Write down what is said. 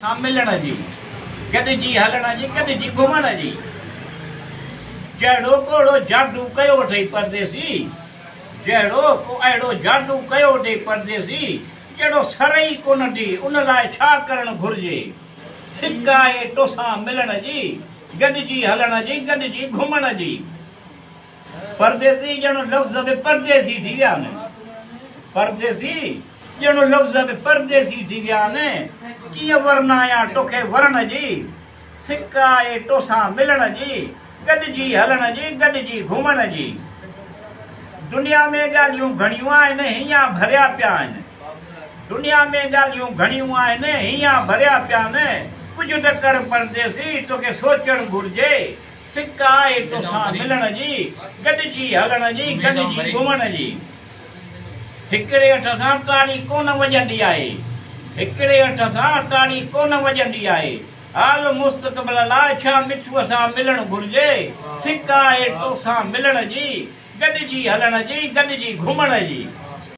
سان ملڻ جي، گڏجي هلڻ جي، گڏجي گهمڻ جي. جهڙو ڪو اهڙو جادو ڪيو اٿئي پرديسي، جهڙو ڪو اهڙو جادو ڪيو اٿئي پرديسي، جهڙو سر ئي ڪونه ٿي، ان لاء ڇا ڪرڻ گهرجي؟ سڪ آهي توسان ملڻ جي، گڏجي هلڻ جي، گڏجي گهمڻ جي. پرديسي ڄڻ لفظ به پرديسي ٿي ويا آهن. پرديسي ڄڻ لفظ به پرديسي ٿي ويا آهن. ڪيئن ورنايان توکي ورڻ جي، سڪ آهي توسان ملڻ جي، گڏجي هلڻ جي، گڏجي گهمڻ جي. دنيا ۾ ڳالهيون گهڻيون آهن، هينئان ڀريا پيا آهن. دنيا ۾ ڳالهيون گهڻيون آهن، هينئان ڀريا پيا آهن. ڪجهه ته ڪر پرديسي، توکي سوچڻ گهرجي. سڪ آهي توسان ملڻ جي، گڏجي هلڻ جي، گڏجي گهمڻ جي. هڪڙي اٺ سان تاڙي ڪونه وڄندي آهي. هڪڙي اٺ سان تاڙي ڪونه وڄندي آهي. حال مستقبل لاء ڇا مٺوء سان ملڻ گهرجي. سڪ آهي توسان ملڻ جي، گڏجي هلڻ جي، گڏجي گهمڻ جي.